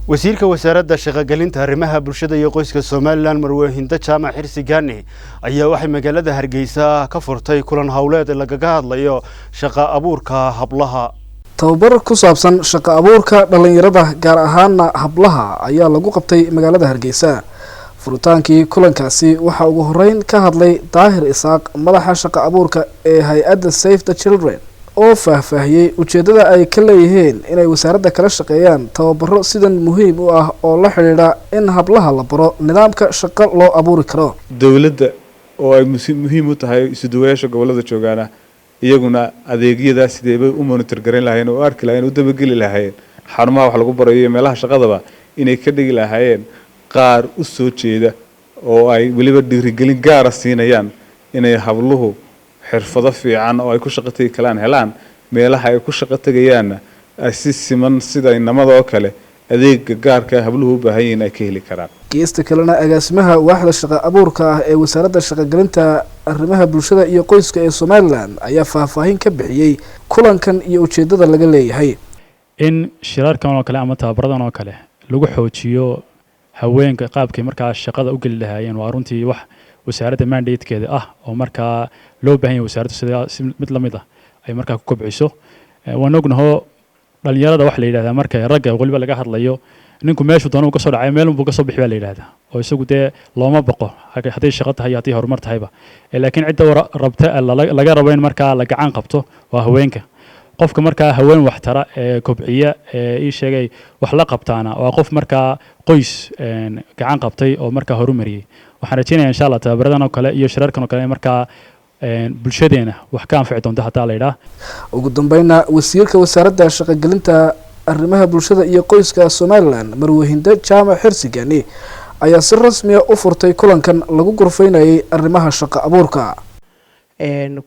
Wasiirka Wasaaradda Shaqogelinta, Arrimaha Bulshada iyo Qoyska Somalilan, Marwe Hinda Jaamac Xirsi Gaani, ayaa waxay magaalada Hargeysa ka furtay kulan howleed lagaga hadlayo shaqo abuurka hablaha. Tababar ku saabsan shaqo abuurka dhallinyarada, gaar ahaana hablaha, ayaa lagu qabtay magaalada Hargeysa. Furitaankii kulankaasi waxaa ugu horeyn ka hadlay Daahir Isaaq, madaxa shaqo abuurka ee hay-adda Save the Children, oo faahfaahiyey ujeeddada ay ka leeyihiin inay wasaaradda kala shaqeeyaan tababaro sidan muhiim u ah oo la xidhiidha in hablaha la baro nidaamka shaqo loo abuuri karo. Dowladda oo ay muhiim u tahay isuduwayaasha gobollada joogaana, iyaguna adeegyadaa sideebay u monitor garayn lahaayeen oo u arki lahayeen, u dabageli lahaayeen xarumaha wax lagu barayo iyo meelaha shaqadaba, inay ka dhigi lahaayeen qaar u soo jeeda oo ay weliba dhiirigelin gaara siinayaan inay habluhu xirfado fiican oo ay ku shaqo tegi kalaan helaan, meelaha ay ku shaqo tegayaanna ay si siman sida inamada oo kale adeega gaarka habluhu u baahan yihiin ay ka heli karaan. Geesta kalena, agaasimaha waaxda shaqo abuurka ah ee Wasaaradda Shaqogelinta, Arrimaha Bulshada iyo Qoyska ee Somalilan ayaa faahfaahin ka bixiyey kulankan iyo ujeeddada laga leeyahay. In shirarkan oo kale ama tababaradan oo kale lagu xoojiyo haweenka qaabkay markaa shaqada u geli lahaayeen waa runtii wax wasaaradda mandatekeeda ah oo markaa loo baahan yahay wasaaraddu sida si mid la mid ah ay markaa ku kobciso. Waan ognahoo dhalinyarada waxa la yidhahdaa, marka ragga weliba laga hadlayo, ninku meeshuu doona uu ka soo dhacay, meel unbuu ka soo bixi baa la yidhahdaa, oo isagu dee looma boqo hadday shaqo tahay iyo hadday horumar tahayba. Laakiin cidda rabta laga rabo in markaa la gacan qabto waa haweenka. Qofka markaa haween waxtara ee kobciya ee ii sheegay wax la qabtaana waa qof markaa qoys gacan qabtay oo markaa horumariyey. Waxaan rajeynaya, insha Allah, tababaradan oo kale iyo shirarkan oo kale in markaa bulshadeena wax ka anfici doonto hataa la yidhaah. Ugu dambeynna, wasiirka Wasaaradda Shaqogelinta, Arrimaha Bulshada iyo Qoyska Somalilan, Marwe Hinde Jaamac Xirsi Gaani, ayaa si rasmiya u furtay kulankan lagu gorfeynayay arrimaha shaqo abuurka.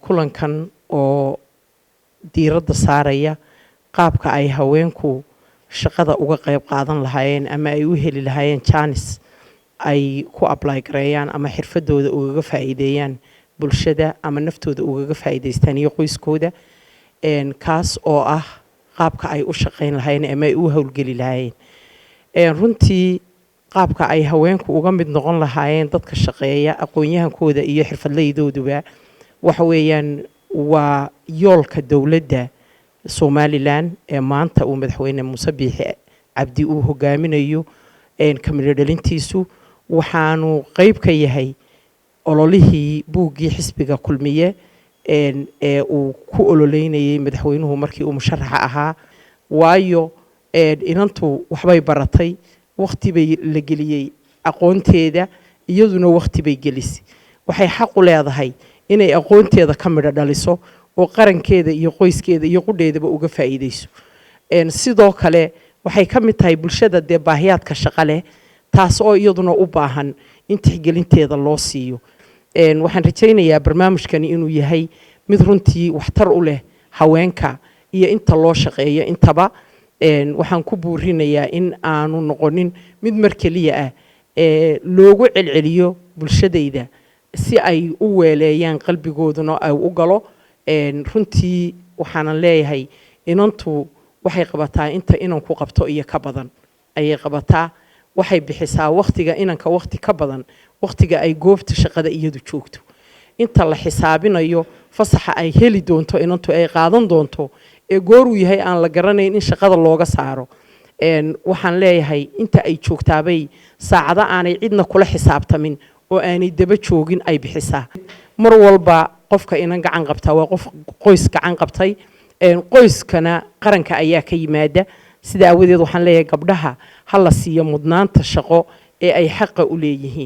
Kulankan oo diiradda saaraya qaabka ay haweenku shaqada uga qayb qaadan lahaayeen ama ay u heli lahaayeen chance ay ku apply gareeyaan ama xirfadooda ugaga faa'iideeyaan bulshada ama naftooda ugaga faa'iidaystaan iyo qoyskooda, kaas oo ah qaabka ay u shaqayn lahaayeen ama ay u howlgeli lahaayeen. Runtii qaabka ay haweenku uga mid noqon lahaayeen dadka shaqeeya, aqoon-yahankooda iyo xirfadlaydooduba, waxa weeyaan waa yoolka dowladda Somalilan ee maanta uu Madaxweyne Muuse Biixi Cabdi uu hogaaminayo kamidho dhalintiisu. Waxaanu qeyb ka yahay ololihii buuggii xisbiga Kulmiye ee uu ku ololeynayay madaxweynuhu markii uu musharaxa ahaa, waayo inantu waxbay baratay, wakhti bay la geliyey aqoonteeda, iyaduna wakhti bay gelisay. Waxay xaq u leedahay inay aqoonteeda ka midho dhaliso oo qarankeeda iyo qoyskeeda iyo qudheedaba uga faa'iideyso. Sidoo kale waxay ka mid tahay bulshada dee baahiyaadka shaqo leh, taas oo iyaduna u baahan in tixgelinteeda loo siiyo. Waxaan rajaynayaa barnaamijkani inuu yahay mid runtii waxtar u leh haweenka iyo inta loo shaqeeyo intaba. Waxaan ku buurinayaa in aanu noqonin mid mar keliya ah ee loogu celceliyo bulshadayda si ay u weeleeyaan, qalbigooduna ay u galo. Runtii waxaanan leeyahay, inantu waxay qabataa inta inanku qabto iyo ka badan ayay qabataa. Waxay bixisaa wakhtiga inanka wakhti ka badan, wakhtiga ay goobta shaqada iyadu joogto. Inta la xisaabinayo fasaxa ay heli doonto inantu ay qaadan doonto ee gooruu yahay aan la garanayn in shaqada looga saaro, waxaan leeyahay inta ay joogtaabay saacado aanay cidna kula xisaabtamin oo aanay daba joogin ay bixisaa. Mar walba qofka inan gacan qabtaa waa qof qoys gacan qabtay, qoyskana qaranka ayaa ka yimaada. Sida aawadeed waxaan leeyahay, gabdhaha ha la siiyo mudnaanta shaqo ee ay xaqa u leeyihiin.